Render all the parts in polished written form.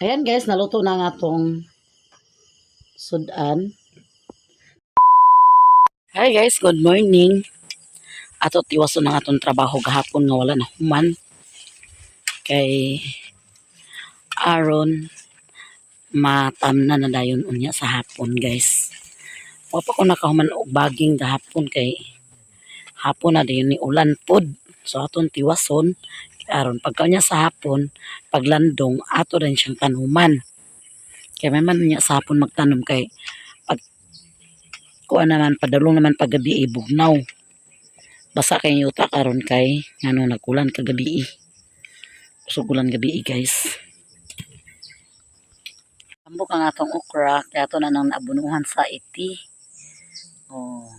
Ayan guys, naluto na nga tong sudan. Hi guys, good morning. Ato tiwason na nga tong trabaho gahapon nga wala na human. Kay aron matamna na dayon unya sa hapon, guys. Wa pa ko nakahuman og baging gahapon kay hapon na dayon ni ulan pod. So aton tiwason aron pagka unya sa hapon, paglandong, ato din siyang tanuman. Kay may man unya sa hapon magtanom kay pag kuan naman, padulong naman paggabi, bugnaw. Basa kay yuta karon kay ngano nag-ulan kagabi. Kusog ulan gabi, guys. Tambok ang atong okra kaya ato na nang naabunuhan sa iti. Oh,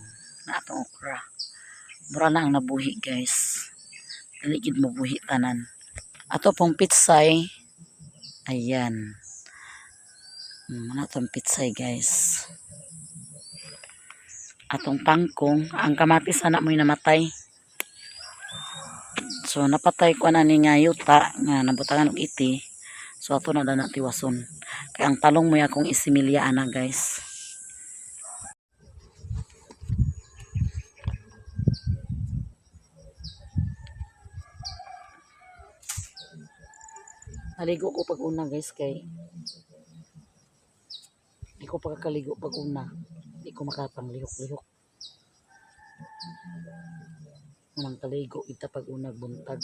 na atong okra. Mura na ang nabuhi, guys. Dali gid mabuhi tanan. Ato pong pitsay. Ayan. Na atong pitsay, guys. Atong pangkong, ang kamatis ana mo'y namatay. So napatay ko na ni nga yuta nga nabutangan og iti. So ato na dana tiwason. Kay ang talong mo'y akong isimilya ana, guys. Naligo ko pag una, guys, kay di ko pagkakaligo pag una. Di ko makapanglihok-lihok. Manang kaligo ita pag una buntag.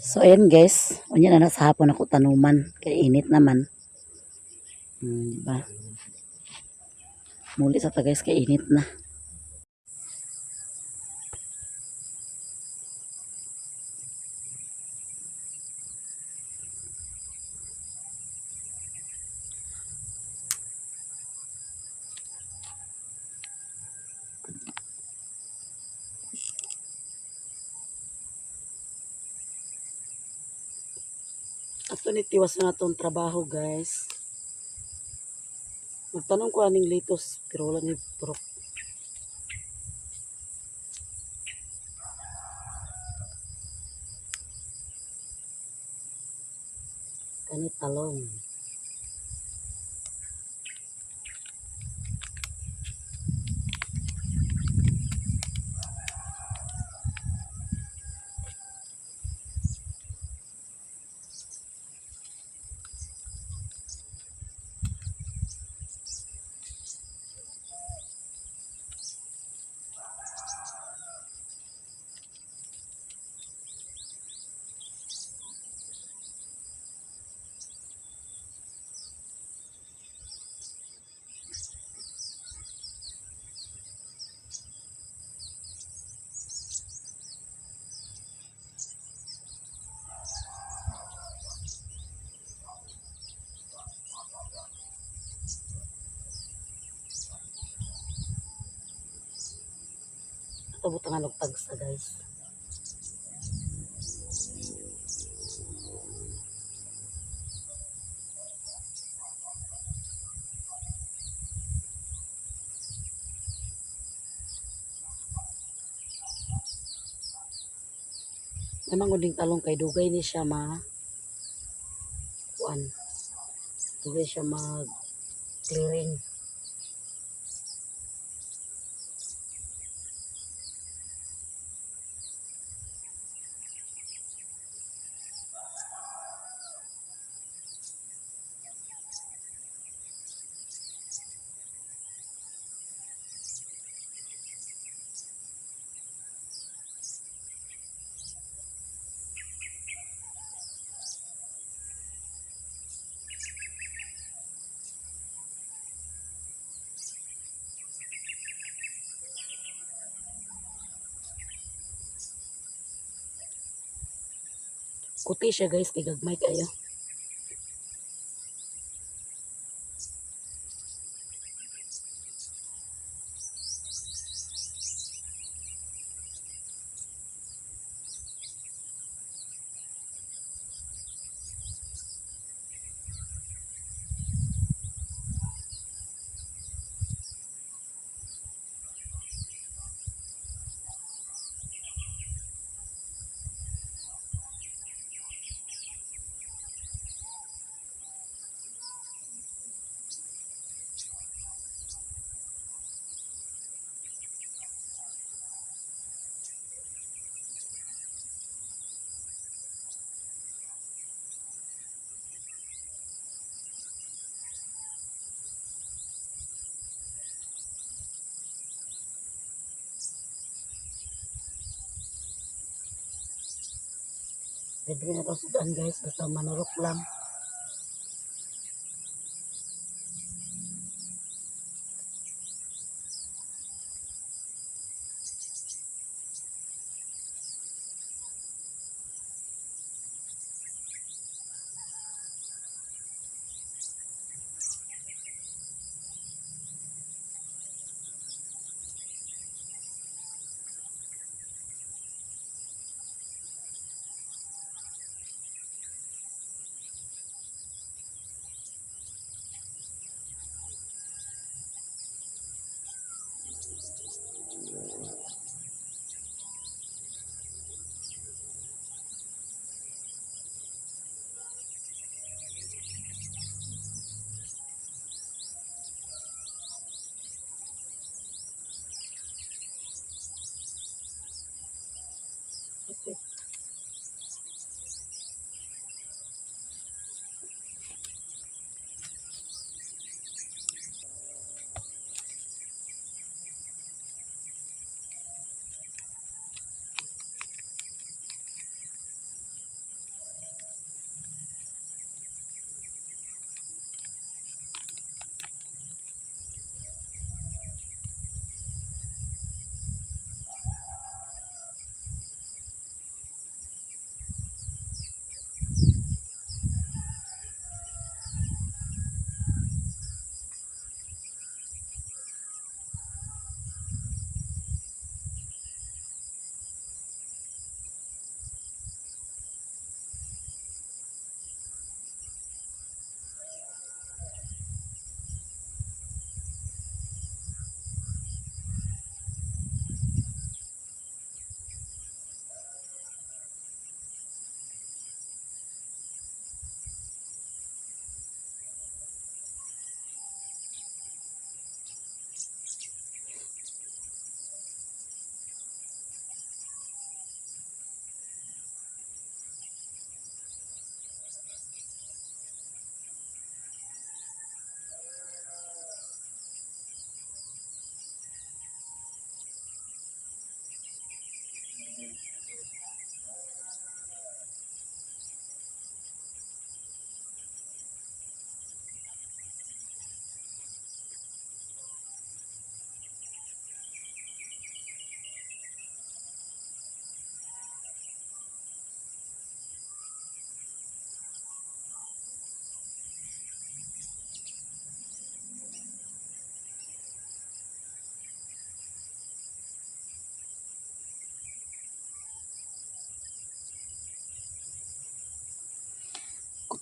So ayan guys, unya na na sa hapon ako tanuman kay init naman. Diba? Muli sa ta, guys, kay init na. Ato ni tiwas na tong trabaho, guys. Magtanom ko aning lettuce pero wala ni turok. Kani talong. Ato butangan og tagsa, guys. Naman ding talong kay dugay ni siya ma kuan. Dugay siya mag clearing. Kuti siya, guys, kay gagmay kayo. Libre na to sudan, guys, basta manurok lang.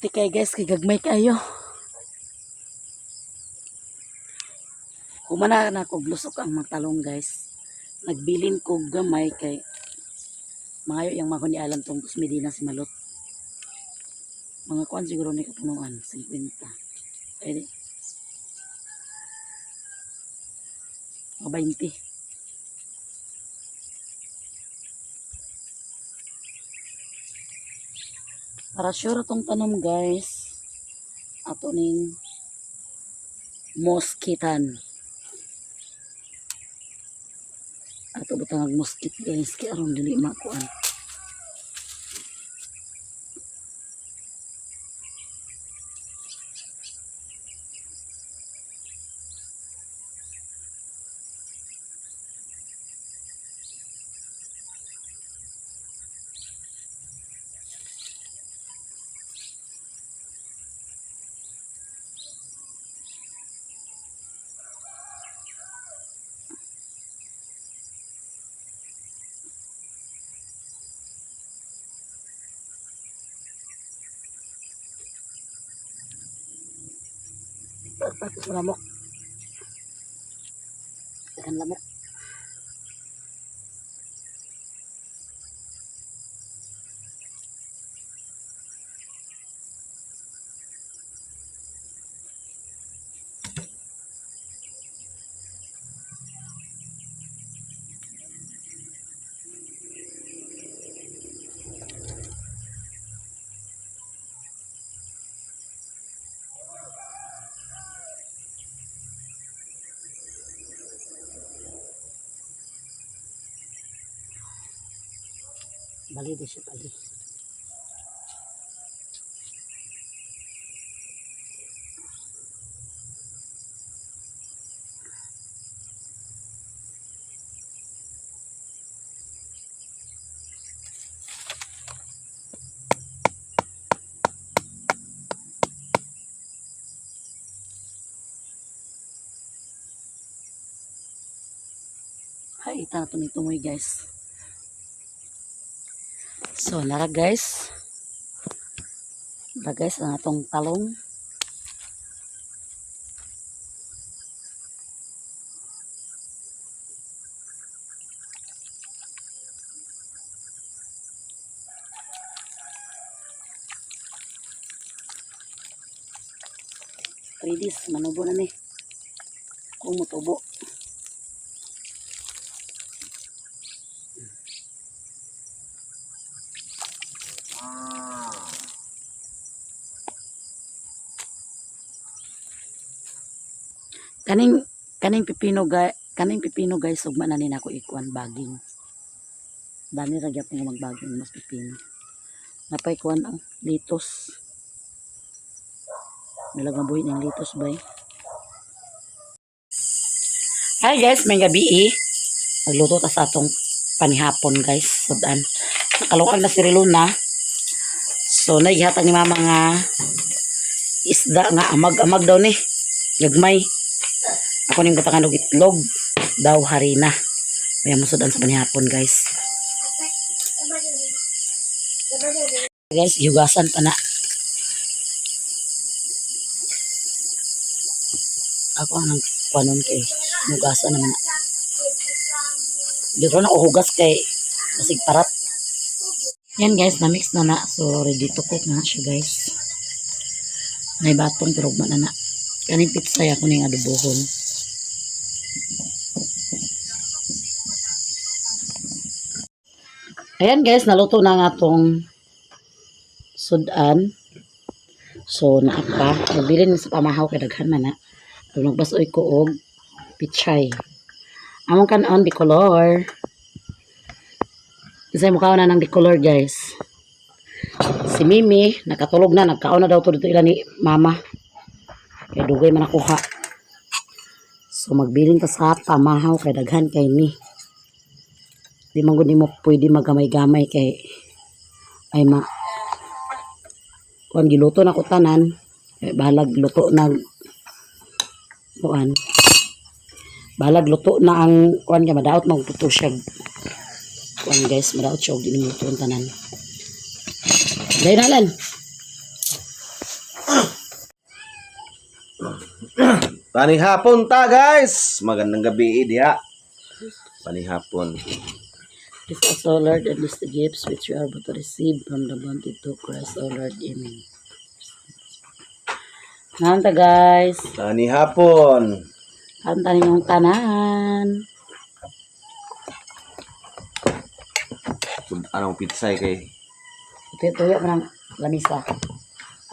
Swerte kay guys, kay gagmay kayo. Humana na kog lusok ang mga talong, guys. Nagbilin kog gamay kay mangayo yang mga ni alam tong Medina si Malot. Mga kuan siguro ni kapunuan, 50. Ay di. Mga 20. Para sure atong tanom, guys. Ato ning moskitan. Ato butang ang moskit, guys, kay aron dili makuan. Tapos lamok. Dagan lamok. Bali di siya bali. Hay, ita na to ni guys. So, nara guys. Nara guys, ang atong talong. 3 days, manubo na ni. Kung mutubo. Kaning pipino guys, ugma na ni nako ikuan baging. Dani ra gyapon nga magbaging mas pipino. Napay kuan ang litos. Nilag buhi ng litos bay. Hi guys, may gabi eh. Magluto ta sa atong panihapon, guys. Sudan. Nakalukag na si Riluna. So naghihatag ni mama nga isda nga amag-amag daw ni. Gagmay. Ako ning butangan og itlog daw harina. May musudan sa panihapon, guys. Guys, gihugasan pa na. Ako ang kuanon kay hugasan naman na. Dito na ako hugas kay basig parat. Yan guys, na-mix na na. So ready to cook na siya, guys. May batong pero ugma na na. Kaning pitsay ako ning adobohon. Ayan guys, naluto na nga tong sudan. So naa pa. Nagbilin mi sa pamahaw kay daghan man na. So, nagbasoy ko og pichay. Among kanon di color. Isay mukha na ng di color, guys. Si Mimi, nakatulog na, nagkaon na daw to dito ila ni Mama. Kay dugay man nakuha. So magbilin ta sa pamahaw kay daghan kay ni. Di man gud nimo pwede magamay-gamay kay ay ma kuan giluto na ko tanan. Eh, bahalag luto na kuan. Bahalag luto na ang kuan kay madaot magtuto siya. Kuan guys, madaot siya og di nimo luto ang tanan. Dahil nalan. Panihapon ta, guys! Magandang gabi diha. Panihapon. Bless us, O Lord, and these the gifts which we are about to receive from the bounty to Christ, O Lord. Amen. Nanta, guys. Panihapon. Kanta ninyong tanan. Anong pizza kay? Tuyo mo ng lamisa.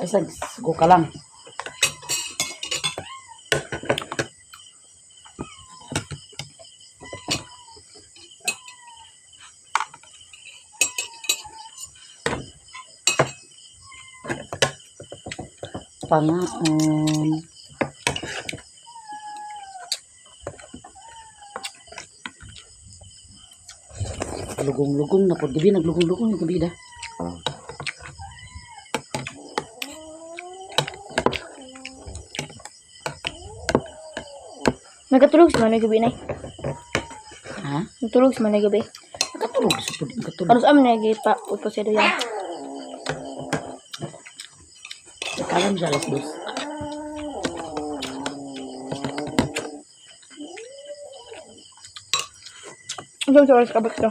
Ay, sa sugo ka lang. Pangaon. Lugong-lugong na po. Gabi, naglugong-lugong yung gabi da. Oh. Nagkatulog si Manoy gabi na. Ha? Nagtulog si Manoy gabi. Nakatulog. Supod, nakatulog. Aros am na pa upo siya doyan. Kalam siya 2:00. Ang sa oras kabot ko.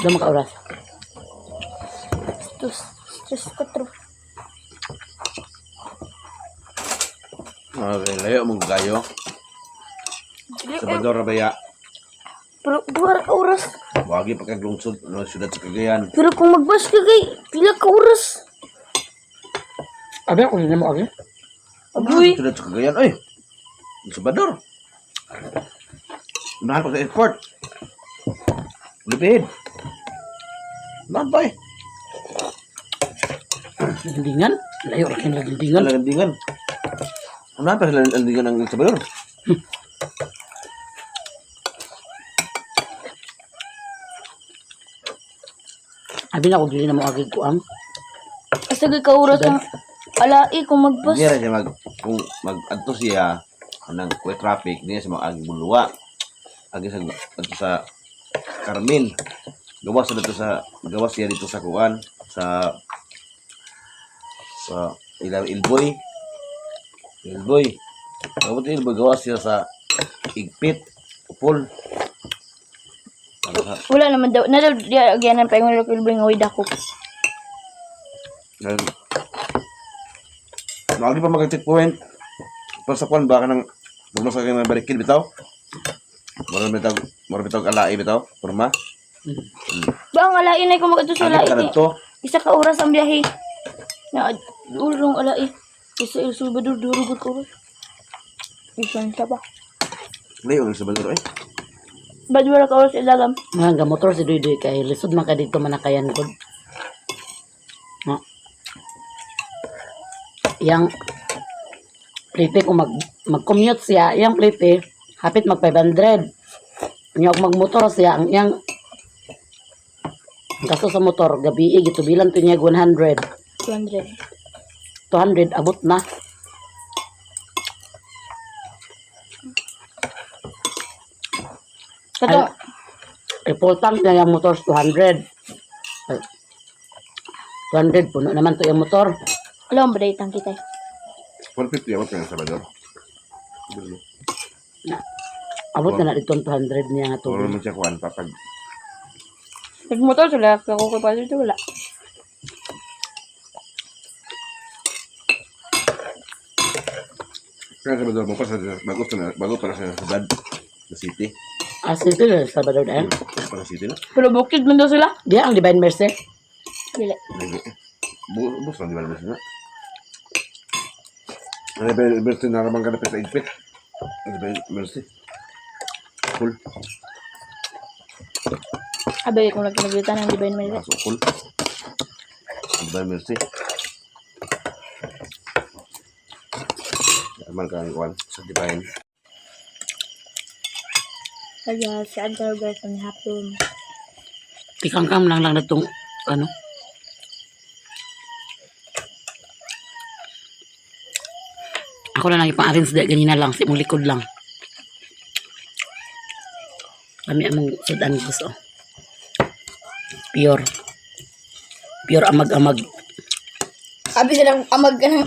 Doon maka oras. Tus, stress ko tro. Okay, layo mong gayo. Sabador Rabaya. Pero duha ka oras. Wagi pa kag lungsod, no, syudad sa Cagayan. Pero kung magbus ka kay pila ka oras. Abi ako hindi mo abi. Agoy. Syudad sa Cagayan, oy. Sabador. Unahan pa sa airport. Lupid. Unahan pa eh. Lagindingan? Layo ra kay lagindingan. Landingan. Unahan pa sa landingan ng Sabador. Abi na ko dili na mo agi ko ang. Asa ka oras ang alai kung magbus. Hindi ra siya mag kung mag adto siya anang kwe traffic niya sa mga agi Bulua. Agi sa adto sa Carmen. Gawas sa dito sa gawas siya dito sa kuan sa sa ila Ilboy. Ilboy. Gawas Ilboy gawas siya sa Igpit, Upol. Para sa Wala naman daw. Nadaw di agyanan pa yung lokal nga way dako. Dahil, Lagi pa mag-checkpoint. Pero sa kuan ba ka ng huwag sa kanyang barikid bitaw? Mura bitaw alai bitaw, kurma. Ba ang alai na kung magadto sa Agad alai. ka Kay na to. isa ka oras ang biyahe. Na ulong alai. Isa El Salvador duro ka oras. Isan siya ba? Layo ang Salvador eh. Bad wala ka oras ilagam. Mga ga motor si Duy Duy kay lisod man ka dito manakayan gud. No. Yang plite kung mag-commute siya, yang plite hapit mag 500. Nya og magmotor siya ang yang ang kaso sa motor gabi gitubilan to niya 100. 200. 200 abot na. Katong Full tank na yung motor 200. Ay, 200 puno naman to yung motor. alam ba dahil tangki tayo? 150 abot ka ng Salvador. Na, abot na na dito ang 200 niya nga Turo tubig. man siya kuan papag Nagmotor sila, ako ko pa dito wala. Kaya Salvador mo pa sa bago pa bago para sa syudad sa city. Ah, city na sa Salvador eh. Para sa city na. Pero bukid man daw sila. Diya ang Divine Mercy. Dili. Bus lang di ba na. Ano ba Mercy na ramang ka na sa Igpit? Ano ba Mercy? Cool. Abay kung nagkinabitan ng Divine Mercy. Kaso cool. Ano ba Mercy? Amal ka ang kuan sa Divine. Kaya si Adgar guys ang hapon. Tikangkam lang lang na itong ano. Ako na lang ipang-arrange dahil ganina lang. Sa imong likod lang. Kami among sudan gusto. Pure. Pure amag-amag. Abi silang amag ka ng